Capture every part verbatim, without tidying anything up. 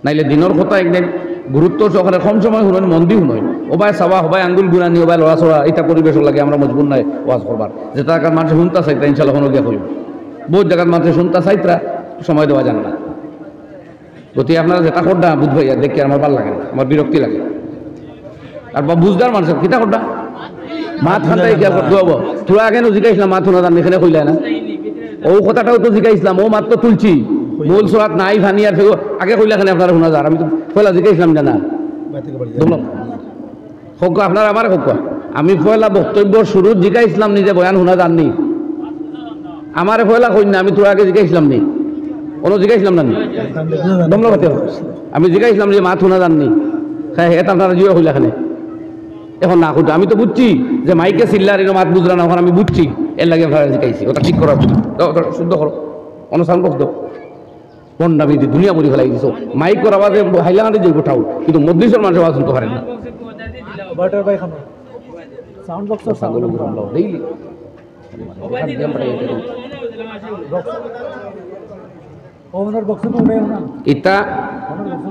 নাইলে দিনর কথা একদিন গুরুত্ব সহকারে কম সময় হুনইন, মন দি হুনইন। ও ভাই সাবা, ও ভাই আঙ্গুল গুনানি, ও ভাই লড়াচড়া, ইতা পরিবেশর লাগি আমরা মজবুর নায় ওয়াজ করবার। যেতা জাগাত মানষে হুনতা চাইতা, ইনশাআল্লাহ হুনো গিয়া কইমু। বউত জাগাত মানষে হুনতা চাইতরা, সময় দেওয়া যার না। গতিকে আপনারা যেতা কররা, বুঝবায়, আর দেখি আমার ভালা লাগে না, আমার বিরক্তি লাগে। আর বা বুঝদার মানষে কিতা কররা? মাত খান্দাই কিয়া করতে হবো? থুড়া আগে নু জিকাইছলাম, মাত হুনা যার নি, কেনে কইলা না? ও কথাটাও তো জিকাইছলাম, ও মাত তো তুলছি। মূল সুরাত নাই, ফানি আর ফেগো। আগে কইলা কেনে আপনারা হুনা যার? আমি তো পয়লা জিকাইছলাম না, না? দেখলাম। কউক্কা, আপনারা আমারে কউক্কা। আমি পয়লা বক্তব্য শুরু জিকাইছলাম নি যে বয়ান হুনা যার নি? আমারে পয়লা কইন না, আমি থুড়া আগে জিকাইছলাম নি? অনো জিকাইছলাম না নি? দমলা বাতে। আমি জিকাইছলাম যে মাত হুনা যার নি? হ্যাঁ, ইটা আপনারা জিও কইলা কেনে? অখন না কইতো, আমি তো বুঝছি যে মাইকে চিল্লার ইনো মাত বুঝরা না, অখন আমি বুঝছি, এরলাগি আপনারা জিকাইছি। ওটা ঠিক করো, দাও, দাও, শুদ্ধ করো, অনো সাউন্ড বক্স দাও। ভন্ডামি দি দুনিয়া ভরি ফালাই দিছো। মাইকর আওয়াজে হাইলাকান্দি যাইবো টাউন, কিন্তু মজলিসর মানষে আওয়াজ হুনতো পারে না। বাটার ভাই খানো। Sound box, sound box. Daily. ওনার বক্স তো উঠে না। ইটা,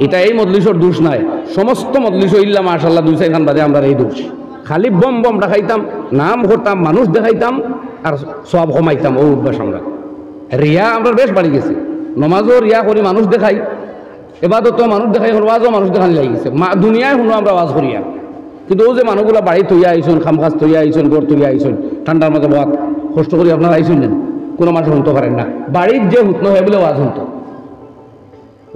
ইটা এই মজলিসর দোষ নায়, সমস্ত মজলিসো ইল্লা মাশাআল্লাহ দুই চাইরখান বাদে আমরার এই দোষ। খালি বম বম ডাকাইতাম, নাম করতাম, মানুষ দেখাইতাম, আর সওয়াব কমাইতাম, অউ অভ্যাস আমরার। রিয়া আমরার বেশ বাড়ি গেছে। নমাজও রিয়া করি মানুষ দেখাই, এবাদতও মানুষ দেখাই, অখন ওয়াজও মানুষ দেখানি লাগি গেছে। মা-, দুনিয়ায় হুনো আমরা ওয়াজ করিয়ার। কিন্তু অউ যে মানুষগুলা বাড়ি থইয়া আইছইন, কামকাজ থইয়া আইছইন, ঘর থইয়া আইছইন, ঠান্ডার মাঝে বওয়াত কষ্ট করি আপনারা আইছইন না, কুনু মানষে হুনতো পারের না। বাড়িত যে হুনতো, হে বুলে ওয়াজ হুনতো।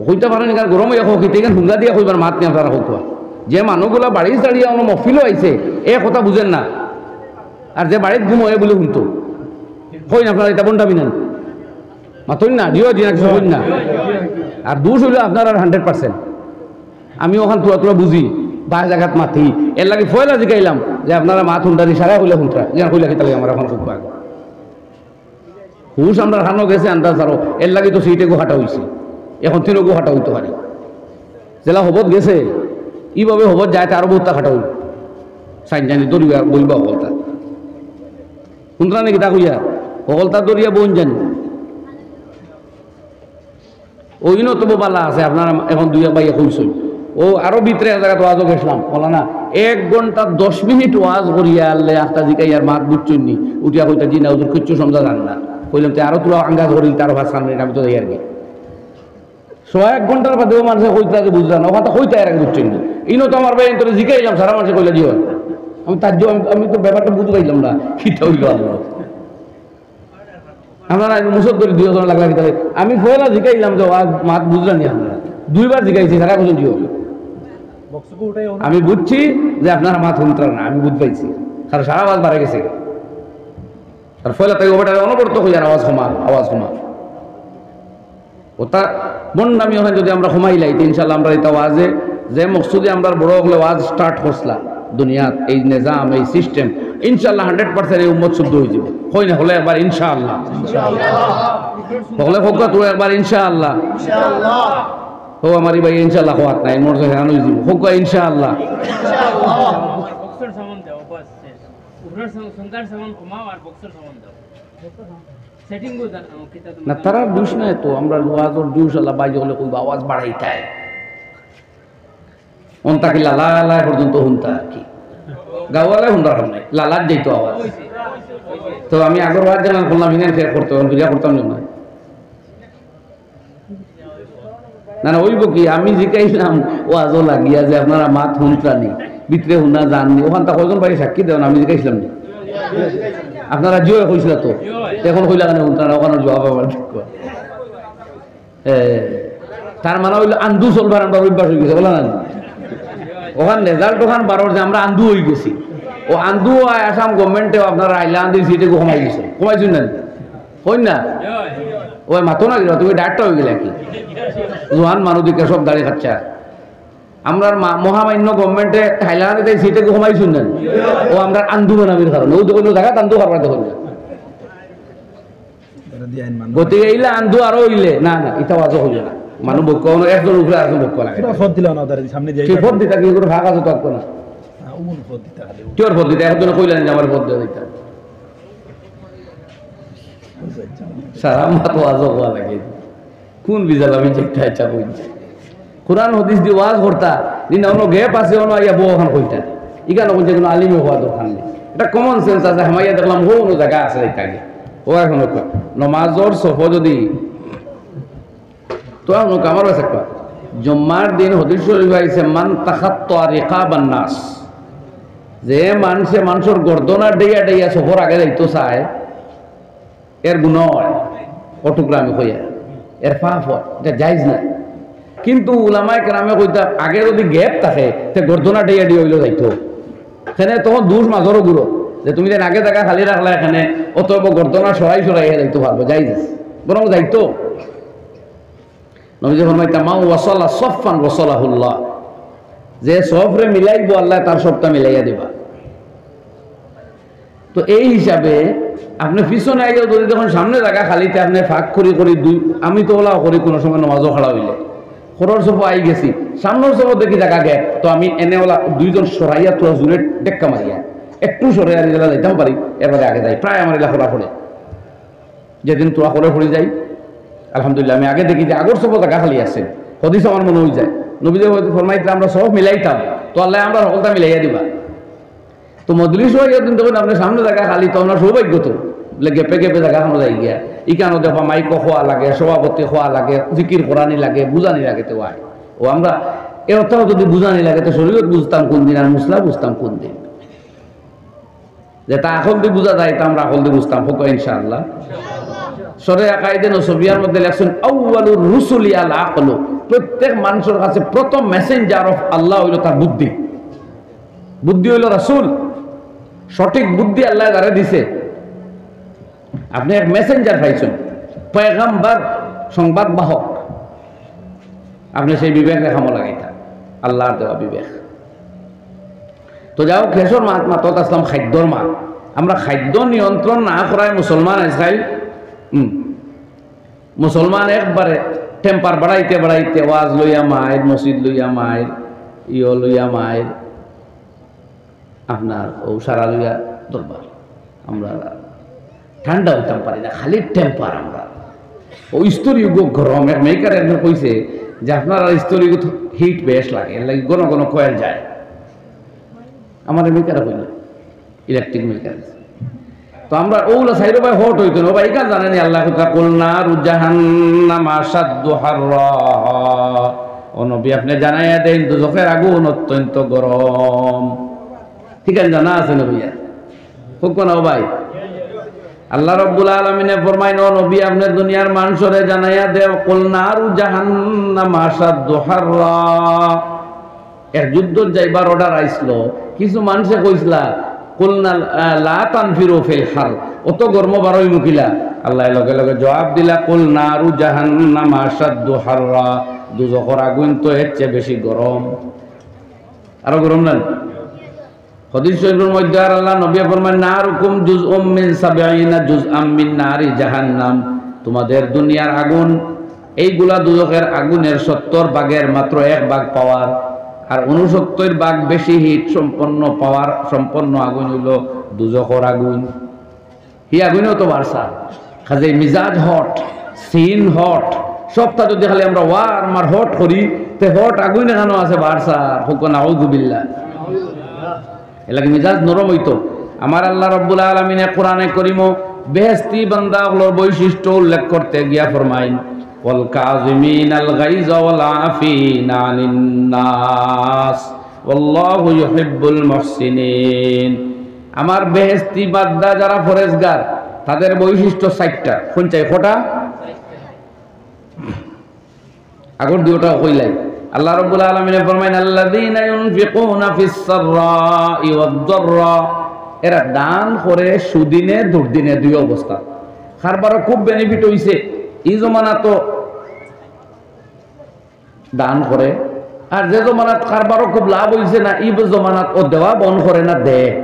কইতা পারের না, কারণ গরম অইয়া কউক, ইতে ইখান হুঙ্গা দিয়া কইবার মাত নি আপনারা কউক্কা। যে মানুষগুলা বাড়ি ছাড়িয়া অনো মহফিলো আইছে, এ কথা বুঝের না। আর যে বাড়িত ঘুমো, হে বুলে হুনতো। কইন আপনারা, ইটা ভন্ডামি না? মাতইন না, জিও জি না কিছু কইন না। আর দোষ অইলো আপনারার হান্ড্রেড পার্সেন্ট। আমি অখান থুড়া থুড়া বুঝি, বায় জাগাত মাতি, এরলাগি পয়লা জিকাইলাম যে আপনারা মাত হুনরা নি, সারা কইলা হুনরা, ইখান কইলা কিতার লাগি আমারে অখন কউক্কা। হুশ আমরার কানো গেছে আন্দাজ আরো, এরলাগি তো সিটেগু কাটা অইছে। অখন তিনোগু কাটা অইতো পারে। যেলা হবত গেছে, ইভাবে হবত যাইতে আরো বউততা কাটা অইবো। সাইন জানি ধরিয়া বইবা হকলতা। হুনরা নি কিতা কইয়ার? হকলতা ধরিয়া বইন জানি। অউ ইনো তবু ভালা আছে, আপনারা অখন দুই এক ভাইয়ে কইছইন। অউ আরো ভিতরে এক জাগাত ওয়াজো গেছলাম, মৌলানা, এক ঘন্টা দশ মিনিট ওয়াজ করিয়া আরলে একটা জিকাইয়ার মাত বুঝছইন নি, উঠিয়া কইতা, "জি না হুজুর, কিচ্ছু সমঝা যার না।" কইলাম, "তে আরো থুড়া আন্দাজ করিল, তে আরো পাঁচ সাত মিনিট, আমি তো যাইয়ার গি।" সোয়া এক ঘন্টার বাদে অউ মানষে কইতা যে বুঝরা না, অখানতা কইতা এর আগে বুঝছইন নি। ইনো তো আমার ভাই অন্তরে জিকাইলাম, সারা মানষে কইলা জি অয়। আমি তার জন্য, আমি, আমি তো ব্যাপারটা বুঝি পাইলাম না, কিতা অইলো আল্লাহ। আপনারা আইন মুসদ করি দুইজন লাগলা কিতা লাগে? আমি পয়লা জিকাইলাম যে ওয়াজ মাত বুঝরা নি আপনারা? দুইবার জিকাইছি, সারা কইছইন জি অয়। আমি বুঝছি যে আপনারা মাত হুনরা না, আমি বুঝ পাইছি, কারণ সারা ওয়াজ বারে গেছে। আর পয়লা তাই ওবাটারে অনবরত কইয়ার আওয়াজ কমা, আওয়াজ কমা। ওটা ভন্ডামি অখান যদি আমরা কমাইলাই, তে ইনশাআল্লাহ আমরার ইতা ওয়াজে যে মকসুদে আমরার বড় অকলে ওয়াজ স্টার্ট করছলা, দুনিয়াত এই নিজাম, এই সিস্টেম, ইনশাআল্লাহ হান্ড্রেড পার্সেন্ট এই উম্মত শুদ্ধ অইযিবো। কইন না, কইলে একবার ইনশাআল্লাহ। কইলে কউক্কা তো একবার ইনশাআল্লাহ। ও আমার ভাই ইনশাআল্লাহ কওয়াত নাই, মোর হেরান অইযিবো। কউক্কা ইনশাআল্লাহ। বক্সর সামান দাও, বাস শেষ। উপরের সামান, সুন্দর সামান কমাও আর বক্সর সামান দাও। সেটিং গো জানো, কিতা তুমি না, তারার দোষ নাই তো, আমরার ওয়াজর দোষ, আল্লাহ ভাই অকলে কইবা আওয়াজ বাড়াইতায়। অন থাকি লালা লালা পর্যন্ত হুনতা আর কি। গাওয়ালায় হুনবার কাম নাই, লালাত যাইতো আওয়াজ। তো আমি আগর ওয়াজ যেমন করলাম, ইনান ফের করতো, আমি বুঝা করতাম না। না, না, অইবো কি, আমি জিকাইলাম, ওয়াজো লাগিয়া যে আপনারা মাত হুনরা নি, ভিতরে হুনা যার নি, অখানতা কয়জন ভাই সাক্ষী দেও না, আমি জিকাইছিলাম নি? আপনারা জিও কইছলা তো, অখন কইলা কেনে হুনরা না, অখানর জবাব আবার দেখো। এ, তার মানে অইলো আন্দু চলবার আমরার অভ্যাস অইগেছে, বুঝলা না? অখান রেজাল্ট অখান বারর যে আমরা আন্দু অইগেছি, অউ আন্দু অয় আসাম গভর্নমেন্টে আপনারা আইলা আন্দির সিটেগু কমাই দিছে, কমাইছইন না? কইন না? ওই মাতো না গেল, তুমি ডাক্তার অইগেলা কি? জোয়ান মানুষ দেখি সব দাড়ি কাটছে। আমরার মা-, মহামান্য গভর্নমেন্টে হাইলাকান্দিত সিটেগু কমাইছইন না? অউ আমরার আন্দু বানানির কারণে। অউ দেখো, জাগাত আন্দু কারবার দেখো। গতিকে ইলা আন্দু আরো অইলে, না, না, ইতা ওয়াজো অইবো না। মানুষ বক্কা অনো, একজন উপরে আরেকজন বক্কা লাগে। এটা ফদ দিলা না, তারা সামনে যাই। কি ফদ দিতা, কি করে ফাঁকা যত না? হ্যাঁ, অমন ফদ দিতা খালি। কিওর ফদ দিতা? একজনে কইলা নি যে আমার ফদ দিয়া দিতা। সারা মাত ওয়াজো কওয়া লাগে। কোন বিজাল আমি দেখতে ইচ্ছা করছে। কোরআন হাদিস দি ওয়াজ করতা, দিন অনো গ্যাপ আছে, অনো আইয়া বউ অখান কইতা। ইখান অখন যে কোনো আলিমে হওয়া দরকার নেই। এটা কমন সেন্স আছে, হামাইয়া দেখলাম, হো অনো জাগা আছে, যাইতা গিয়া। ও এখন কয়, নমাজর সফ যদি, তো এখন আমারও আছে কয়, জুম্মার দিন হাদিস শরীফ আইছে, "মান তাখাত্তা রিকাবান নাস।" যে মানষে মানষর গর্দনা ডেইয়া ডেইয়া সফর আগে যাইতো চায়, এর গুনাহ হয়, অটুকরা আমি কইয়া, এর পাপ হয়, এটা জায়েজ নাই। কিন্তু উলামায়ে কেরামে কইতা, আগে যদি গ্যাপ থাকে, তে গর্দনা ডেইয়া ডেইয়া অইলো যাইতো। এখানে তখন দুষ মাজরও গুরু, যে তুমি যেন আগে জাগা খালি রাখলা এখানে, অতএব গর্দনা সরাই সরাই হে যাইতো পারবো, জায়েজ আছে, বরং যাইতো। নবীজি ফরমাইতা, "মান ওয়াসালা সফফান ওয়াসালাহুল্লাহ।" যে সফরে মিলাইবো, আল্লায় তার সফটা মিলাইয়া দিবা। তো এই হিসাবে আপনে পিছনে আইয়াও যদি দেখইন সামনে জাগা খালি, তে আপনে ফাঁক করি করি দুই, আমি তো অলাও করি কোনো সময় নমাজও খাড়া অইলে, খরর সফো আই গেছি, সামনর সফো দেখি জাগা গ্যাপ, তো আমি এনে অলা দুইজন সরাইয়া থুড়া জুরে টেক্কা মারিয়া একটু সরে আর ইলা যাইতাম পারি, এরবাদে আগে যাই, প্রায় আমার ইলা করা পড়ে। যেদিন থুড়া করে পড়ি যাই, আলহামদুলিল্লাহ, আমি আগে দেখি যে আগর সফো জাগা খালি আছে, হাদিস আমার মনো অই যায়। নবীজি হয়তো ফরমাইতরা, "আমরা সফ মিলাইতাম, তো আল্লায় আমরা হকলতা মিলাইয়া দিবা।" তো মজলিস অয়, এদিন যখন আপনার সামনে জাগা খালি, তো আমরা সৌভাগ্য তো, বলে, গ্যাপে গ্যাপে জাগা খানো যাই গিয়া। ইখানো দেখবা মাইকো কওয়া লাগে, সভাপতি কওয়া লাগে, জিকির করানি লাগে, বুঝানি লাগে, তে অয়। ও আমরা এ অর্থ যদি বুঝানি লাগে, তো শরীয়ত বুঝতাম কোন দিন, আর মুসলা বুঝতাম কোন দিন? যেটা আকল দি বুঝা যায়, তা আমরা আকল দি বুঝতাম, হোক ইনশাআল্লাহ। শরে আকাইদে নসবিয়ার মধ্যে লেখছেন, "আউয়ালুর রুসুলি আল আকলু।" প্রত্যেক মানুষের কাছে প্রথম মেসেঞ্জার অফ আল্লাহ অইলো তার বুদ্ধি। বুদ্ধি অইলো রাসূল, সঠিক বুদ্ধি আল্লায় যারে দিছে। আপনে এক মেসেঞ্জার পাইছইন, পয়গাম্বর, সংবাদ বাহক। আপনে সেই বিবেকরে কামো লাগাইতা, আল্লার দেওয়া বিবেক। তো যাও, শেষর মাত, মাতত আসলাম খাদ্যর মাত। আমরা খাদ্য নিয়ন্ত্রণ না করায় মুসলমান আজকাল, হুম, মুসলমান একবারে টেম্পার বাড়াইতে বাড়াইতে ওয়াজ লইয়া মাইর, মসজিদ লইয়া মাইর, ইয়ো লইয়া মাইর, আপনার ও সারা লইয়া দরবার। আমরা ঠান্ডা অইতাম পারি না, খালি টেম্পার আমরা। ও ইস্তরি গো গরম, এক মেকার একজন কইছে যে, "আপনার ইস্তরি গো তো হিট বেশ লাগে, এর লাগি ঘন ঘন কয়েল যায়।" আমার মেকার কইল, ইলেকট্রিক মেকার। তো আমরা ওগুলা সাইডো ভাই হট অইতো না, ও ভাই, ইখান জানেনি আল্লাহ কথা, "কুল নারু জাহান্নাম আশাদ্দু হাররা।" ও নবী, আপনে জানাইয়া দেইন, দুজখের আগুন অত্যন্ত গরম। ঠিক আছে, জানা আছে না ভাইয়া? হোক না, ও ভাই। আল্লাহ রাব্বুল আলামিনে ফরমাইন, "ও নবী, আপনে দুনিয়ার মানষরে জানাইয়া দেও, কুল নারু জাহান্নাম আশাদ্দু হাররা।" এক যুদ্ধত যাইবার অর্ডার আইছিল, কিছু মানষে কইছলা, "কুলনা, আহ, লা তানফিরু ফিল হার, অত গরম বারইমু কিলা?" আল্লায় লগে লগে জবাব দিলা, "কুল নারু জাহান্নাম আশাদ্দু হাররা, দুজখর আগুন তো এর চেয়ে বেশি গরম।" আরো গরম না? হাদিস শরীফর মধ্যে আর আল্লার নবী ফরমাইন, "নারুকুম জুজউম মিন সাবঈনা জুজআম মিন নারি জাহান্নাম।" তোমাদের দুনিয়ার আগুন, এইগুলা দুজখের আগুনের সত্তর ভাগের মাত্র এক ভাগ পাওয়ার, আর ঊনসত্তর ভাগ বেশি হিট সম্পন্ন, পাওয়ার সম্পন্ন আগুন অইলো দুজখর আগুন। হি আগুনও তো বাড়ছে। কাজেই মিজাজ হট, সিন হট, সবটা যদি খালি আমরা ওয়ার্ম আর হট করি, তে হট আগুন এখানো আছে বাড়ছে। হোক নাউজুবিল্লাহ। এর লাগি মিজাজ নরম অইতো। আমার আল্লাহ রাব্বুল আলামিনে কোরআনে করিমো বেহেশতি বান্দা অকলর বৈশিষ্ট্য উল্লেখ করতে গিয়া ফরমাইন, "ওয়াল কাযিমিনাল গাইযা ওয়াল আফিনা আনিন নাস, ওয়াল্লাহু ইউহিব্বুল মুহসিনিন।" আমার বেহেশতি বান্দা যারা পরেজগার, তাদের বৈশিষ্ট্য চাইরটা। কোন চাই? কটা? আগর দুইটা কইলাই। আল্লাহ রাব্বুল আলামিনে ফরমাইন, "আল্লাযীনা ইউনফিকুনা ফিস সাররাই ওয়াদ দাররা।" এরা দান করে সুদিনে দুর্দিনে, দুই অবস্থা। কারবারও খুব বেনিফিট অইছে, ই জমানাত দান করে, আর যে জমানাত কারবারও খুব লাভ অইছে না, ই জমানাত ও দেওয়া বন্ধ করে না, দেয়।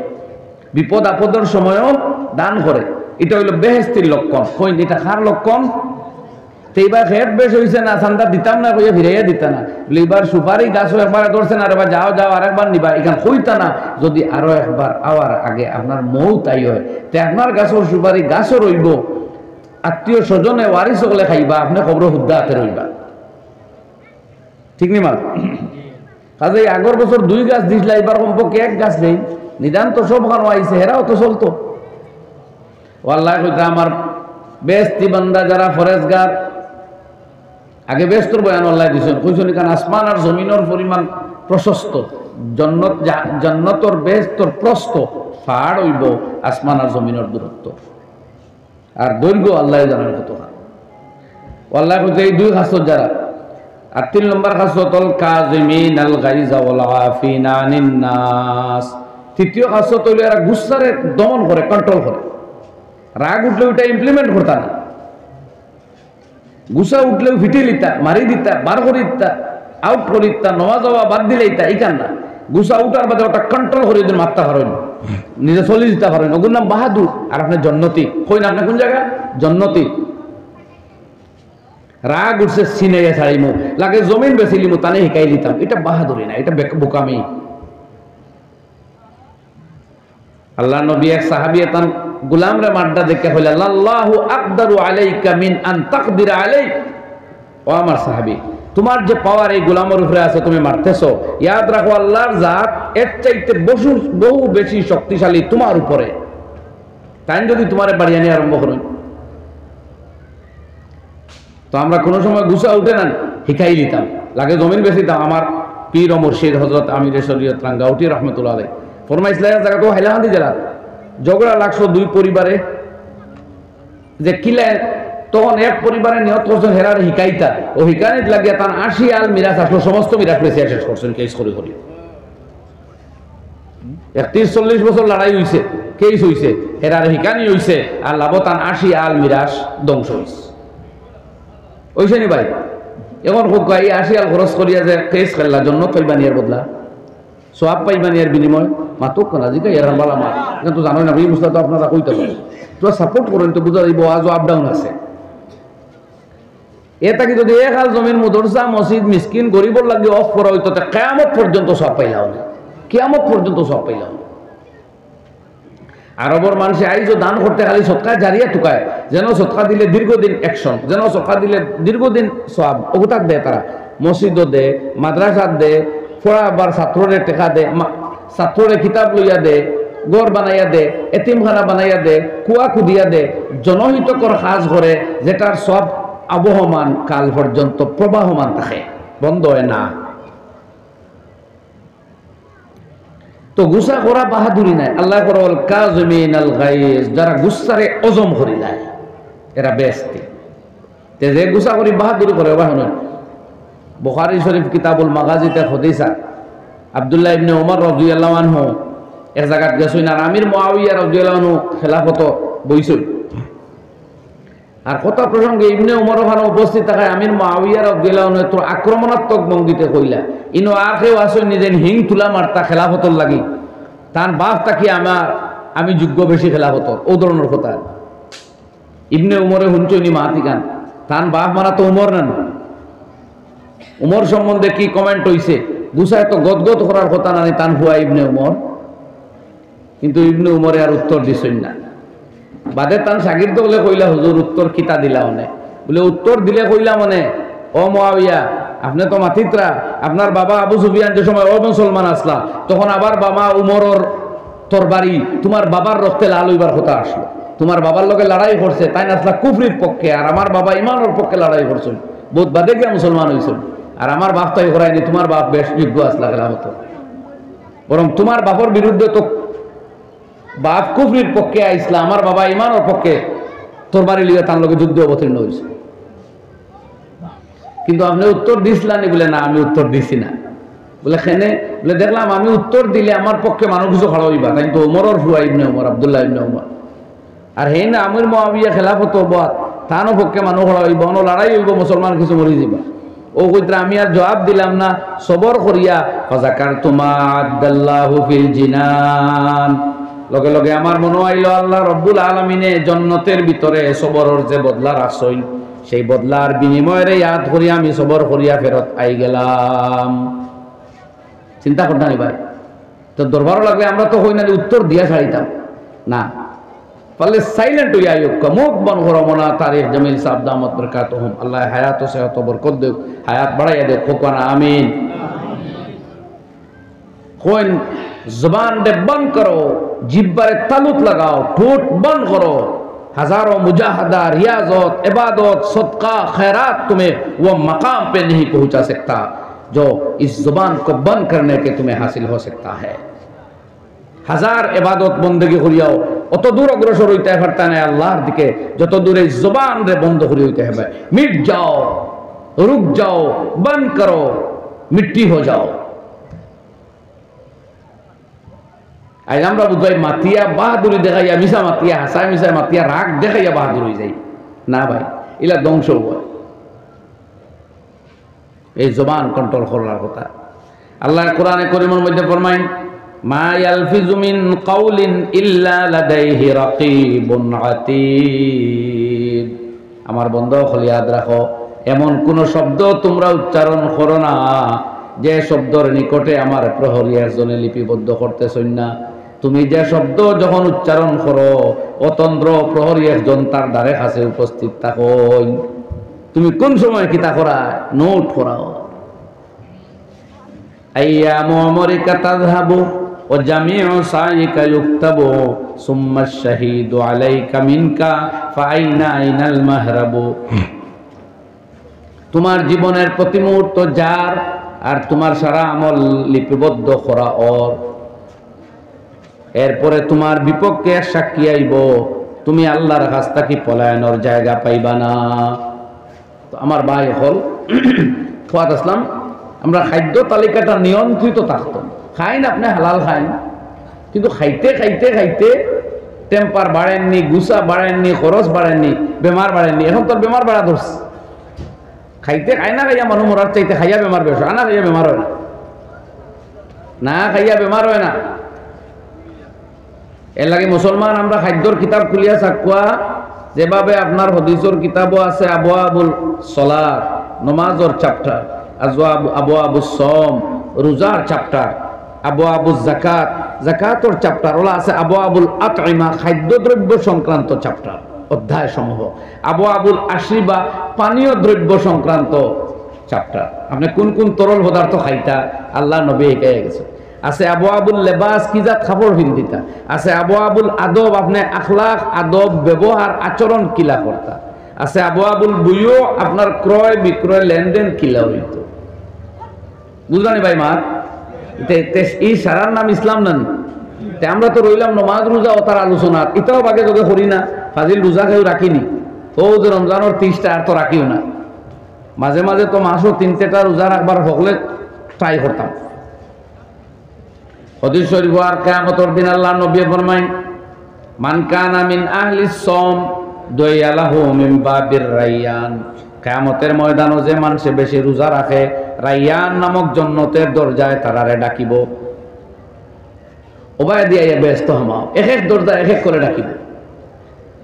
বিপদ আপদর সময়ও দান করে। ইটা অইলো বেহেশতির লক্ষণ। কইন, ইটা কার লক্ষণ? তে ইবার খেত বেশ অইছে না, চান্দা দিতাম না কইয়া ফিরাইয়া দিতা না। বলে, "ইবার সুপারি গাছও একবার ধরছে না রে বা, যাও, যাও, আরেকবার নিবা।" ইখান কইতা না, যদি আরো একবার আওয়ার আগে আপনার মউত আই অয়, তে আপনার গাছর সুপারি গাছও রইবো, আত্মীয় স্বজনে ওয়ারিস অকলে খাইবা, আপনে কবরো হুদ্দা আতে রইবা। ঠিক নি মাত? কাজেই আগর বছর দুই গাছ দিছলা, ইবার কমপক্ষে এক গাছ নেই। নিদান তো সব খানো আইছে, হেরাও তো চলতো। ও আল্লাহ কইতা, আমার বেহেস্তি বান্দা যারা ফরেজগার, আগে বেহেস্তর বয়ান আল্লাহ দিছইন, কইছইন, "এখান আসমান আর জমিনর পরিমাণ প্রশস্ত, জন্নত জা-, জন্নতর বেহেস্তর প্রস্থ পাহাড় অইবো আসমান আর জমিনর দূরত্ব।" আর দৈর্ঘ্য আল্লাহ জানেন কতখান। ও আল্লাহ কইছে, এই দুই খাসলত যারা, আর তিন নম্বর খাসলত হল কাজিমিনাল গাইজা ওয়াল আফিনা আনিন নাস। তৃতীয় খাসলত হইল এরা গুসারে দমন করে, কন্ট্রোল করে। রাগ উঠলে ওইটা ইমপ্লিমেন্ট করতা না। গুসা উঠলেও ফিটে লিতা, মারি দিতা, বার করি দিতা, আউট করি দিতা, নওয়া যাওয়া বাদ দিলে ইতা, ইখান না। গুসা উঠার বাদে ওটা কন্ট্রোল করি দিন মারতা পারইন, নিজে চলি দিতা পারইন, ওগুর নাম বাহাদুর। আর আপনি জন্নতি, কইন আপনি কোন জায়গা? জন্নতি। রাগ উঠছে, সিনাইয়া ছাড়িমু, লাগে জমিন বেচিলিমু, তানে হিকাই দিতাম। এটা বাহাদুরি না, এটা বেক-, বোকামি। আল্লাহ নবী এক সাহাবী তান গুলামরে মারদা দেখে কইলা, "লাল্লাহু আকদারু আলাইকা মিন আন তাকদিরা আলাইক।" ও আমার সাহাবী, তোমার যে পাওয়ার এই গুলামর উপরে আছে, তুমি মারতেছো, ইয়াদ রাখো আল্লাহর জাত এর চাইতে বহু, বহু বেশি শক্তিশালী তোমার উপরে। তাই যদি তোমারে বাড়িয়ানি আরম্ভ করইন, তো আমরা কোনো সময় গুসা উঠে না, হিকাই দিতাম। লাগে জমিন বেচিতাম। আমার পীর ও মুর্শিদ হযরত আমিরে শরীয়ত রাঙ্গাউটি রহমতুল্লাহ আলাইহি ফরমাইছিলা, এক জায়গা তো হাইলাকান্দি জেলা, ঝগড়া লাগছো দুই পরিবারে, যে কিলা, তখন এক পরিবারে নিয়ত করছেন হেরারে হিকাইতা, ও হিকানিত লাগিয়া তান আশি আল মিরাজ আসলো, সমস্ত মিরাজ বেচিয়া শেষ করছেন, কেস করি করি। একত্রিশ চল্লিশ বছর লড়াই হইছে, কেস হইছে, হেরার হিকানি হইছে, আর লাভো তান আশি আল মিরাজ ধ্বংস হইছে। হইছে নি ভাই? এখন হোক ভাই, আশি আল খরচ করিয়া যে কেস খেললা, জন্নত পাইবা নি এর বদলা, সওয়াব পাইবা নি এর বিনিময়, মাতুক না, জিকা এর বালা মাত। এখন তো জানোই না, এই মশলা তো আপনারা কইতে পারেন। তোরা সাপোর্ট করেন তো বুঝা যাইব, আজও আপ ডাউন আছে। এ থাকি যদি এক আল জমিন মাদ্রাসা, মসজিদ, মিসকিন, গরিবর লাগি অফ করা হইতো, তে কিয়ামত পর্যন্ত সওয়াব পাইলা অনে। কিয়ামত পর্যন্ত সওয়াব পাইলা অনে। আরবর মানুষে আইজও দান করতে খালি সদকা জারিয়া তুকায়, যেন সদকা দিলে দীর্ঘদিন অ্যাকশন, যেন সদকা দিলে দীর্ঘদিন সওয়াব। ওগুতাক দেয় তারা, মসজিদও দেয়, মাদ্রাসাত দেয়, পড়াবার ছাত্ররে টেকা দেয়, মা-, ছাত্ররে কিতাব লইয়া দেয়, ঘর বানাইয়া দেয়, এতিমখানা বানাইয়া দেয়, কুয়া খুদিয়া দেয়, জনহিতকর কাজ করে, যেটার সওয়াব আবহমান কাল পর্যন্ত প্রবাহমান থাকে, বন্ধ হয় না। তো গুসা করা বাহাদুরি নাই। আল্লাহ করা হল কাজিমিনাল গাইজ, যারা গুসারে হজম করিলায়, এরা বেহেস্তি। তে যে গুসা করি বাহাদুরি করে, ওবা হুনো। বুখারী শরীফ কিতাবুল মাগাজিতে হাদিস আছে, আব্দুল্লাহ ইবনে ওমর রাদিয়াল্লাহু আনহু এক জাগাত গেছইন, আর আমির মুআবিয়া রাদিয়াল্লাহু আনহু খেলাফত বইছইন। আর কথা প্রসঙ্গে ইবনে ওমর ওখানো উপস্থিত থাকায় আমির মুআবিয়া রাদিয়াল্লাহু আনহু তো আক্রমণাত্মক ভঙ্গিতে কইলা, "ইনো আর কেউ আছইন নি যেন হিং তুলা মারতা খেলাফতর লাগি? তান বাফ থাকি আমার, আমি যোগ্য বেশি খেলাফতর।" ও ধরনের কথা। ইবনে উমরে হুনছইন নি মাত ইখান, তান বাফ মানা তো উমর নানি? উমর সম্বন্ধে কি কমেন্ট হইছে? গুসায় তো গদগদ করার কথা নানি তান ফুয়া ইবনে উমর? কিন্তু ইবনে উমরে আর উত্তর দিছইন না। বাদে তান শাগির্দ অকলে কইলা, "হুজুর, উত্তর কিতা দিলা অনে?" বুলে, "উত্তর দিলে কইলাম অনে, ও মুআবিয়া, আপনে তো মাতিত্রা, আপনার বাবা আবু সুফিয়ান যে সময় অমুসলমান আছলা, তখন আবার বাবা উমরর তরবারি তুমার বাবার রক্তে লাল অইবার কথা আছলো। তুমার বাবার লগে লড়াই করছে, তাইন আছলা কুফরির পক্ষে, আর আমার বাবা ইমানর পক্ষে লড়াই করছইন। বউত বাদে গিয়া মুসলমান অইছইন। আর আমার বাফ তাই করায়নি, তুমার বাফ বেশ যোগ্য আছলা খেলাফতর। বরং তুমার বাফর বিরুদ্ধে তো বাফ কুফরির পক্ষে আইছলা, আমার বাবা ইমানর পক্ষে তরবারি লইয়া তান লগে যুদ্ধে অবতীর্ণ অইছে। কিন্তু আপনে উত্তর দিছলা নি?" বুলে, "না, আমি উত্তর দিছি না।" বুলে, "কেনে?" বুলে, "দেখলাম আমি উত্তর দিলে আমার পক্ষে মানুষ কিছু খাড়া অইবা, তাইন তো উমরর ফুয়া ইবনে উমর, আব্দুল্লাহ ইবনে উমর। আর হেই না আমির মুআবিয়া খেলাফত অইবা, তানও পক্ষে মানুষ খাড়া অইবা, অনো লড়াই অইবো, মুসলমান কিছু মরি যিবা।" ও কইতরা, "আমি আর জবাব দিলাম না, সবর করিয়া, ফাযাকারতু মা আ'আদ্দাল্লাহু ফিল জিনান।" লগে লগে আমার মনো আইলো আল্লাহ রব্বুল আলামিনে জন্নতর ভিতরে সবরর যে বদলা রাখছইন, সেই বদলার বিনিময়রে ইয়াদ করিয়া আমি সবর করিয়া ফেরত আই গেলাম। চিন্তা করতা নি ভাই? তো দরবারও লাগলে আমরা তো কই না যে উত্তর দিয়া ছাড়িতাম না। পারলে সাইলেন্ট অইয়া আইউক্কা, মুখ বন্ধ করো। মৌলানা তারিক জমিল সাহেব দামাত বরকাতুহুম, আল্লায় হায়াত ও সেহত বরকত দেউক, হায়াত বাড়াইয়া দেউক, কউক্কা না আমিন। কইন, জবানরে বন্ধ করো, জিহ্বারে তালুত লাগাও, ঠোঁট বন্ধ করো। হাজারো মুজাহাদা, রিয়াজত, ইবাদত, সদকা, খয়রাত তুমে ও মাকাম পে নেহি পহুঁচা সকতা, জো ইস জবান কো বন্ধ করনে কে তুমে হাসিল হো সকতা হ্যায়। হাজার ইবাদত বন্দেগি করিয়াও অত দূর অগ্রসর অইতায় পারতা নায় আল্লার দিকে, যত দূর এই জবানরে বন্ধ করি অইতায় পারে। মিট যাও, রুক যাও, বন্ধ করো, মিট্টি হো যাও। আইজ আমরা বুঝাই মাতিয়া বাহাদুরি দেখাইয়া, মিছা মাতিয়া, হাছা মিছা মাতিয়া, রাগ দেখাইয়া বাহাদুর অইযাই। না ভাই, ইলা ধ্বংস অইবো। এই জবান কন্ট্রোল করার কথা। আল্লায় কোরআনে করিমর মধ্যে ফরমাইন, "মা ইয়ালফিজু মিন কাউলিন ইল্লা লাদাইহি রাকিবুন আতীদ।" আমার বন্দা অকল, ইয়াদ রাখো, এমন কুনু শব্দ তুমরা উচ্চারণ করো না, যে শব্দর নিকটে আমার প্রহরী একজনে লিপিবদ্ধ করতেছইন না। তুমি যে শব্দ যখন উচ্চারণ করো, অতন্দ্র প্রহরী একজন তার দ্বারে কাছে উপস্থিত থাকইন। তুমি কুন সময় কিতা করায়, নোট করাও। আইয়ামু উমরিকা তাযহাবু ওয়া জামিউ সাইকা ইউকতাবু, সুম্মা শাহীদু আলাইকা মিনকা, ফা আইনা আইনাল মাহরাবু। তোমার জীবনের প্রতি মুহূর্ত যার, আর তোমার সারা আমল লিপিবদ্ধ করা ওর। এরপরে তোমার বিপক্ষে এক সাক্ষী আইবো, তুমি আল্লার কাছ থাকি পলায়নর জায়গা পাইবা না। তো আমার ভাই অকল, কওয়াত আছলাম, আমরা খাদ্য তালিকাটা নিয়ন্ত্রিত থাকতো। খাইন, আপনে হালাল খাইন, কিন্তু খাইতে খাইতে খাইতে টেম্পার বাড়েরনি, গুছা বাড়েরনি, খরচ বাড়েরনি, বেমার বাড়েরনি। এখন তো বেমার বাড়া ধরছে। খাইতে খায় না খাইয়া মানুষ মরার চাইতে খাইয়া বেমার বেশি, না খাইয়া বেমার অয় না, না খাইয়া বেমার অয় না। এর লাগি মুসলমান আমরা খাদ্যর কিতাব খুলিয়া চাউক্কা, যেভাবে আপনার হাদিসর কিতাবও আছে আবওয়াবুস সালাত, নমাজর চ্যাপ্টার, আবওয়াবুস সাওম, রোজার চ্যাপ্টার, আবওয়াবুজ যাকাত, যাকাতর চ্যাপ্টার, অলা আছে আবওয়াবুল আতইমা, খাদ্যদ্রব্য সংক্রান্ত চ্যাপ্টার, অধ্যায় সমূহ, আবওয়াবুল আশরিবা, পানীয় দ্রব্য সংক্রান্ত চ্যাপ্টার। আপনে কুন কুন তরল পদার্থ খাইতা, আল্লার নবীয়ে শিখাইয়া গেছইন। আছে আবওয়াবুল লেবাস, কি জাত কাপড় পিন্দিতা। আছে আবওয়াবুল আদব, আপনে আখলাক, আদব, ব্যবহার, আচরণ কিলা করতা। আছে আবওয়াবুল বুয়ু, আপনার ক্রয় বিক্রয় লেনদেন কিলা অইতো। বুঝলানি ভাই? মা, তে, তে, ই সারার নাম ইসলাম নানি? তে আমরা তো রইলাম নমাজ রোজা অতার আলোচনা, ইতাও বাগে যোগে করি না। ফাজিল রোজা কেউ রাখি নি, অউ যে রমজানর তিরিশটা আর তো রাখিও না। মাঝে মাঝে তো মাসো তিন চাইরটা রোজা রাখবার হকলে ট্রাই করতাম। হাদিস শরীফ আর কিয়ামতর দিন আল্লার নবীয়ে ফরমাইন, "মান কানা মিন আহলিস সাওম দুইয়া লাহু মিন বাবির রাইয়ান।" কিয়ামতর ময়দানো যে মানষে বেশি রোজা রাখে, রাইয়ান নামক জন্নতর দরজায় তারারে ডাকিবো। ওবায়দি আইয়া বেহেস্তো হামাও, এক এক দরজা এক এক করি ডাকিবো।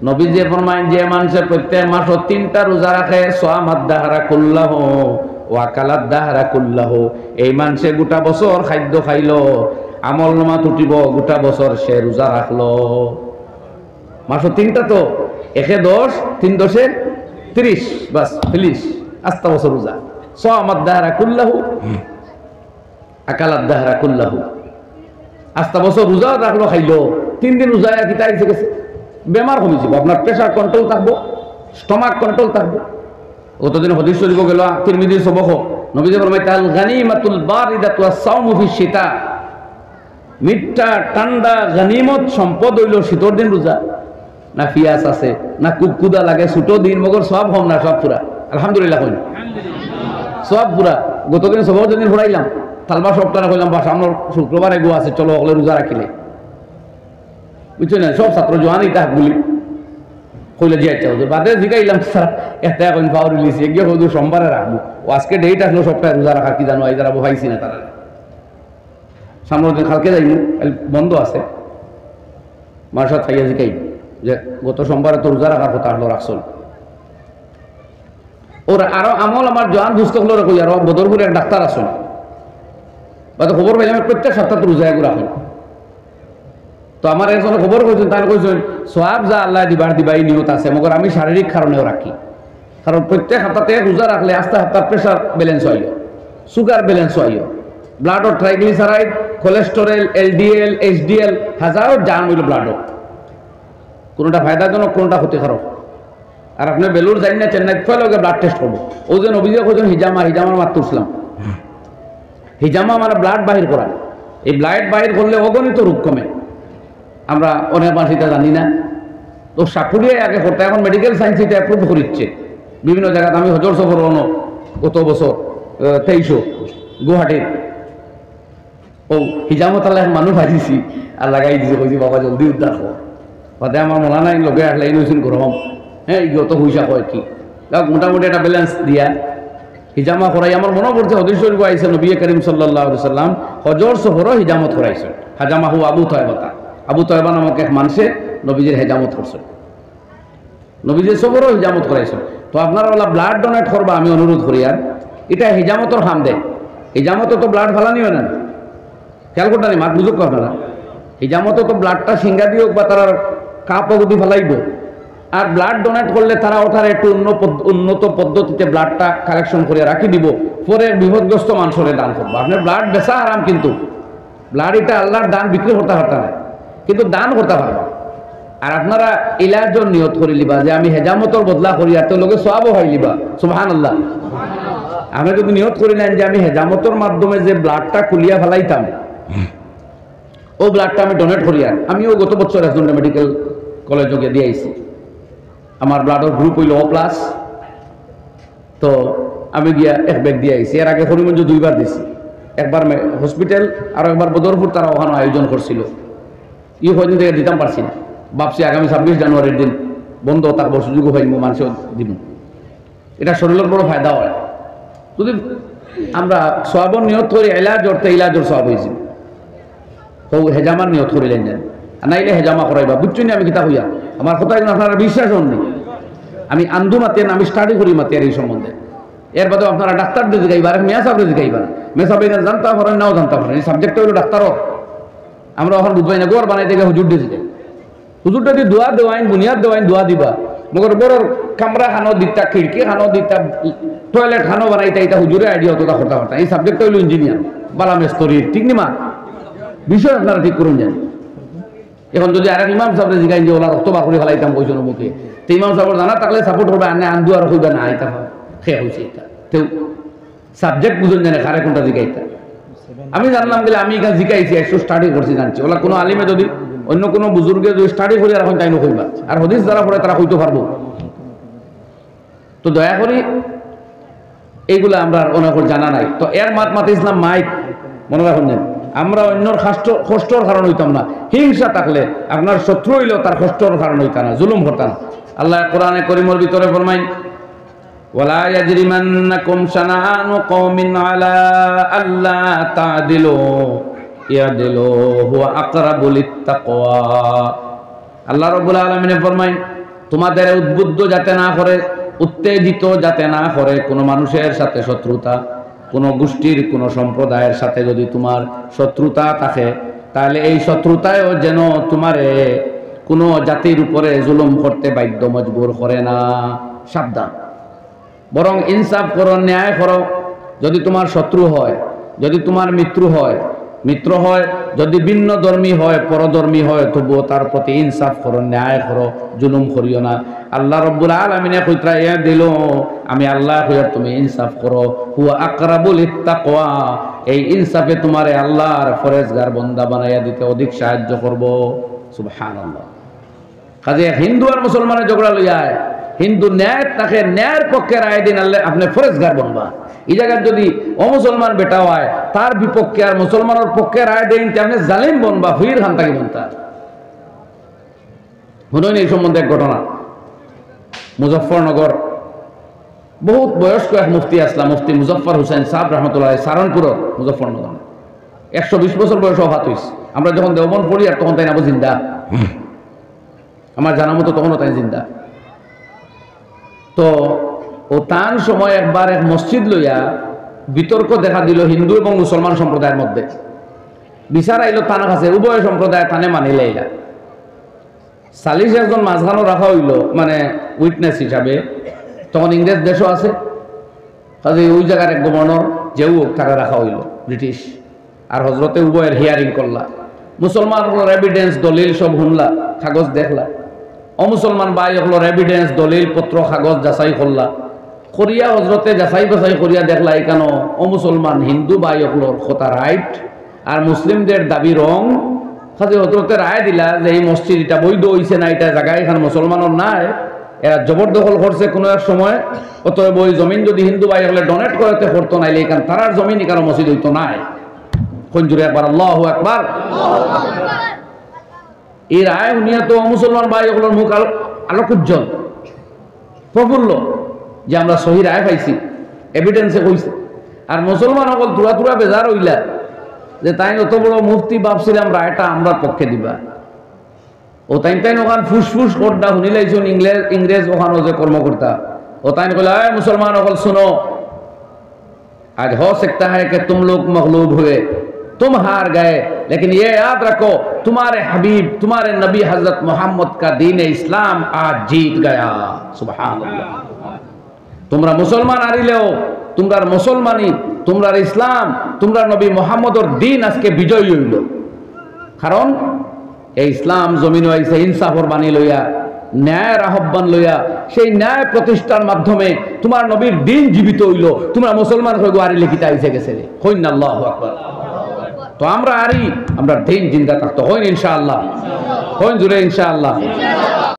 নবীজিয়ে ফরমাইন, যে মানষে প্রত্যেক মাসো তিনটা রোজা রাখে, সামাদ দাহরা কুল্লাহু ওয়া আকালাদ দাহরা কুল্লাহু, এই মানষে গোটা বছর খাদ্য খাইলো, আমলনামাত উঠিবো, গোটা বছর সে রোজা রাখলো। মাসো তিনটা তো, একে দশ, তিন দশে তিরিশ, বাস, ফিনিশ, আস্তা বছর রোজা। সামাদ দাহরা কুল্লাহু, আকালাদ দাহরা কুল্লাহু। আস্তা বছর রোজা রাখলো, খাইলো, তিন দিন রোজা আর কিতা আইছে গেছে? বেমার কমিযিবো, আপনার প্রেশার কন্ট্রোল থাকবো, স্টমাক কন্ট্রোল থাকবো। অতদিন হাদিস শরীফো গেল, তিরমিজির সবকো, নবীজিয়ে ফরমাইতা, "আল গানিমাতুল বারিদাতু ওয়াস সাওমু ফিশ শিতা।" মিঠা ঠান্ডা গানিমত সম্পদ অইলো শীতর দিন রোজা। না পিয়াস আছে, না কুদকুদা লাগে, ছুটো দিন, মগর সওয়াব কম না, সওয়াব পুরা। আলহামদুলিল্লাহ কইন। সওয়াব পুরা। গতদিন সবক যেদিন পড়াইলাম, তালবা সবটারে কইলাম, "বা, সামনর শুক্রবার এগু আছে, চলো, হকলে রোজা রাখিলে।" বুঝছো না? সব ছাত্র জোয়ান ইতা হাত গুলি। কইলে, "জি আচ্ছা হুজুর।" বাদে জিগাইলাম, "স্যার, এটা এখন পাওয়ার রিলিজ, এগিয়ে হুজুর সোমবারে রাখবো।" ও আজকে ডেট আসলো, সবটায় রোজা রাখার, কি জানো, আইজ আর আবু পাইছি না তারা। সামনের দিন কালকে যাইমু, কাইল বন্ধ আছে। মার্শাদ খাইয়া জিকাই যে গত সোমবারে তো রোজা রাখার কথা আসলো, রাখছইন। ওর আরো আমল আমার জোয়ান দুস্ত হলো রে কই, আরো বদরপুরে এক ডাক্তার আছইন। বাদে খবর পাইলাম প্রত্যেক সপ্তাহে রোজা এগু রাখইন। তো আমার একজন খবর কইছইন, তাইন কইছইন, "সওয়াব যা আল্লায় দিবার দিবা, ই নিয়ত আছে, মগর আমি শারীরিক কারণেও রাখি।" কারণ প্রত্যেক হাপ্তাত এক রোজা রাখলে আস্তা হাপ্তার pressure balance অইলো, sugar balance অইলো, blood-ও triglyceride, cholesterol, L D L, H D L, হাজারো germ অইলো blood-ও। কোনোটা ফায়দাজনক, কোনোটা ক্ষতিকারক। আর আপনে বেলুর যাইন না, চেন্নাইত পয়লা আগে blood test করবো। অউ যে নবীজিয়ে কইছইন হিজামা, হিজামার মাত তুলছিলাম। হিজামা মানে blood বাহির করা। এই blood বাহির করলে অগণিত রোগ কমে। আমরা অনেক মানুষ ইতা জানি না। তো সাপুড়িয়ায় আগে করতা, এখন medical science ইতা approve করিচ্ছে। বিভিন্ন জাগাত আমি হজর সফর অনো গত বছর, আহ, তেইশো গুয়াহাটির। অউ হিজামত আলা এক মানুষ পাইছি আর লাগাই দিছি, কইছি, "বাবা, জলদি উদ্ধার কর।" বাদে আমার মৌলানা ইন লগে আসলে ইন হইছইন গরম, হ্যাঁ, ইগু অত পয়সা কয় কি? যাউক, মোটামুটি একটা balance দিয়া হিজামা করাই। আমার মনো পড়ছে, হাদিস শরীফো আইছে, নবী করিম সাল্লাল্লাহু আলাইহি সাল্লাম হজর সফরো হিজামত করাইছইন। হাজামাহু আবু তয়বাতা, আবু তয়বা নামক এক মানষে নবীজির হেজামত করছইন। নবীজির সফরো হিজামত করাইছইন। তো আপনারা অলা blood donate করবা, আমি অনুরোধ করিয়ার। ইটা হিজামতর কাম দে, হিজামতো তো blood ফালানি অয় না। খেয়াল করতা নি, মাত বুঝউক্কা আপনারা। হিজামতো তো blood-টা সিঙ্গা দিউক বা তারার কাপো যদি ফালাইবো, আর blood donate করলে তারা ওটার একটু উন্ন-, পদ্ধ-, উন্নত পদ্ধতিতে blood-টা collection করিয়া রাখি দিবো, পরে বিপদগ্রস্ত মানষরে দান করবো। আপনার blood বেচা হারাম, কিন্তু blood ইটা আল্লার দান, বিক্রি করতা পারতা নায়, কিন্তু দান করতা পারবা। আর আপনারা ইলাজর নিয়ত করিলিবা যে আমি হেজামতর বদলা করিয়ার, তো লগে সওয়াবও পাইলিবা। সুবহানাল্লাহ। আমরা যদি নিয়ত করিলাইন যে আমি হেজামতর মাধ্যমে যে blood-টা খুলিয়া ফালাইতাম, অউ blood-টা আমি donate করিয়ার, আমিও গত বছর একজনরে medical college-ও গিয়া দিয়া আইছি। আমার blood-র group অইলো O plus। তো আমি গিয়া এক bag দিয়া আইছি। এর আগে করিমগঞ্জো দুইবার দিছি, একবার মে-, hospital, আর একবার বদরপুর, তারা ওখানো আয়োজন করছিল। ই কয়দিন থাকি দিতাম পারছি না, ভাবছি আগামী ছাব্বিশ জানুয়ারির দিন বন্ধ থাকবো, সুযোগ অইবো, মানষেও দিমু। ইটা শরীলর বড় ফায়দা অয়। যদি আমরা সওয়াবর নিয়ত করি, ইলাজ অর্থে ইলাজর সওয়াব অইছে। তো হেজামার নিয়ত করিলাইন যেন, আর নাইলে হেজামা করাইবা, বুঝছইন নি আমি কিতা কইয়ার? আমার কথা ইগুন আপনারা বিশ্বাস অর নি। আমি আন্দু মাতিয়ার না, আমি study করি মাতিয়ার ই সম্বন্ধে। এর বাদেও আপনারা ডাক্তাররে জিগাইবা, আর মিয়া সাবরে জিগাইবা না। মিয়া সাবে ইখান জানতা পারইন, নাও জানতা পারইন। ই subject-টা অইলো ডাক্তারর। আমরা অখন বুঝবায় না, ঘর বানাইতে গিয়া হুজুররে জিগাই। হুজুররে দি দোয়া দেওয়াইন, বুনিয়াদ দেওয়াইন, দোয়া দিবা। মগর ঘরর কামরা খানো দিতা, খিড়কি খানো দিতা, toilet খানো বানাইতা, ইতা হুজুরে idea অততা করতা পারতা। ই subject-টা অইলো engineer, বালা মেস্তরি, ঠিক নি মা? বিষয় আপনারা ঠিক করইন যেন। অখন যদি আরেক ইমাম সাবরে জিগাইন যে অলা রক্ত বার করি ফালাইতাম কইছইন অমুকে, তে ইমাম সাবর জানা থাকলে support করবা, আর নায় আন্দু আর কইবা না, ইতা কে কইছে ইতা। তেউ subject বুঝইন যেন, কারে কুনটা জিগাইতা। আমি জানলাম গেলে আমি ইখান জিগাইছি, একটু study করছি, জানছি। অলা কুনু আলিমে যদি, অইন্য কুনু বুজুর্গে যদি study করিয়া রাখইন, তাইনও কইবা। আর হাদিস যারা পড়ে, তারা কইতো পারবো। তো দয়া করি, এইগুলা আমরার অনেকর জানা নাই। তো এর মাত মাতিছিলাম মাইক, মনো রাখইন যেন। আমরা অইন্যর কষ্ট, কষ্টর কারণ অইতাম না। হিংসা থাকলে আপনার শত্রু অইলেও তার কষ্টর কারণ অইতা না, জুলুম করতা না। আল্লায় কোরআনে করিমর ভিতরে ফরমাইন, "ওয়ালা ইয়াজরিমান্নাকুম শানাআনু কওমিন আলা আল্লা তা'দিলু, ই'দিলু হুয়া আকরাবু লিত্তাকওয়া।" আল্লাহ রাব্বুল আলামিনে ফরমাইন, তোমাদেরে উদ্বুদ্ধ যাতে না করে, উত্তেজিত যাতে না করে কুনু মানুষর সাথে শত্রুতা, কুনু গোষ্ঠীর, কুনু সম্প্রদায়র সাথে যদি তোমার শত্রুতা থাকে, তাহলে এই শত্রুতায়ও যেন তোমারে কুনু জাতির উপরে জুলুম করতে বাধ্য মজবুর করে না। সাবধান। বরং ইনসাফ করো, ন্যায় করো। যদি তোমার শত্রু হয়, যদি তোমার মিত্র হয়, মিত্র হয়, যদি ভিন্ন ধর্মী হয়, পরধর্মী হয়, তবুও তার প্রতি ইনসাফ করো, ন্যায় করো, জুলুম করিও না। আল্লাহ রাব্বুল আলামিনে কইতরা, "ই'দিলু", আমি আল্লায় কইয়ার তুমি ইনসাফ করো। "হুয়া আকরাবু লিত্তাকওয়া", এই ইনসাফে তোমারে আল্লাহর পরেজগার বন্দা বানাইয়া দিতে অধিক সাহায্য করবো। সুবহানাল্লাহ। কাজে এক হিন্দু আর মুসলমানর ঝগড়া লইয়া আয়, হিন্দু ন্যায় থাকে, ন্যায়ের পক্ষে রায় দিন, আল্লাহ আপনে পরেজগার বনবা। ই জাগাত যদি অমুসলমান বেটা হয়, তার বিপক্ষে আর মুসলমানর পক্ষে রায় দেইন, তে আপনে জালিম বনবা, হুইর খান থাকি বনতা। হুনইন এই সম্বন্ধে এক ঘটনা। মুজফফরনগর, বহুত বয়স্ক এক মুফতি আছলা, মুফতি মুজফফর হুসেন সাহেব রহমতুল্লাহ আলাইহি, সারনপুরর মুজফফরনগর। একশো বিশ বছর বয়সে ওফাত অইছে। আমরা যখন দেওবন্দ পড়িয়ার তখন তাইন আবু জিন্দা। আমার জানা মতো তখনও তাইন জিন্দা। তো অউ তান সময় একবার এক মসজিদ লইয়া বিতর্ক দেখা দিল হিন্দু এবং মুসলমান সম্প্রদায়ের মধ্যে। বিচার আইলো তান কাছে, উভয় সম্প্রদায় তানে মানিলাইলা। সালিশ একজন মাঝখানো রাখা অইলো, মানে উইটনেস হিসাবে। তখন ইংরেজ দেশো আছে, কাজেই ওই জাগার এক গভর্নর যেউ অউক, তারে রাখা অইলো, ব্রিটিশ। আর হজরতে উভয়ের হিয়ারিং করলা, মুসলমান অকলর এভিডেন্স, দলিল সব হুনলা, কাগজ দেখলা। অমুসলমান ভাই অকলর এভিডেন্স, দলিল পত্র, কাগজ যাচাই করলা। করিয়া হজরতে যাচাই বাছাই করিয়া দেখলা, ইখানো অমুসলমান হিন্দু ভাই অকলর কথা রাইট, আর মুসলিমদের দাবি রং। কাজেই হজরতে রায় দিলা যে এই মসজিদ ইটা বৈধ অইছে না, ইটা জাগা ইখান মুসলমানর নায়, এরা জবরদখল করছে কুনু এক সময়, অতএব ওই জমিন যদি হিন্দু ভাই অকলে ডোনেট করে তে করতো, নাইলে ইখান তারার জমিন, ইখানো মসজিদ অইতো নায়। কইন জুরে একবার আল্লাহু আকবার। এই রায় হুনিয়া তো মুসলমান ভাই অকলর মুখ আলো, আলোক উজ্জ্বল, প্রফুল্ল, যে আমরা সহি রায় পাইছি, এভিডেন্সে কইছে। আর মুসলমান অকল থুড়া থুড়া বেজার অইলা যে তাইন অত বড় মুফতি, ভাবছিলাম রায়টা আমরার পক্ষে দিবা। ও তাইন তাইন ওখান ফুসফুস করতা হুনিলাইছইন ইংরেজ, ইংরেজ ওখানো যে কর্মকর্তা, ও তাইন কইলা, "এ মুসলমান অকল শুনো, আজ হো সকতা হ্যায় কি তুম লোগ মগলুব হুয়ে, তুম হার গয়ে, লেকিন ইয়ে ইয়াদ রাখো, তুমারে হাবিব, তুমারে নবী হজরত মুহাম্মদ কা দ্বীন ইসলাম আজ জিত গয়া।" সুবহানাল্লাহ। তুমরা মুসলমান হারিলেও তুমরার মুসলমানি, তুমরার ইসলাম, তুমরার নবী মুহাম্মদর দ্বীন আজকে বিজয়ী অইলো। কারণ এই ইসলাম জমিনো আইছে ইনসাফর বাণী লইয়া, ন্যায়ের আহ্বান লইয়া। সেই ন্যায় প্রতিষ্ঠার মাধ্যমে তুমার নবীর দ্বীন জীবিত অইলো। তুমরা মুসলমান অইগু, হারিলে কিতা অইছে গেছে রে? কইন না আল্লাহু আকবার। তো আমরা হারি, আমরার দ্বীন জিন্দা থাকতো। কইন ইনশাআল্লাহ, কইন জুরে ইনশাআল্লাহ।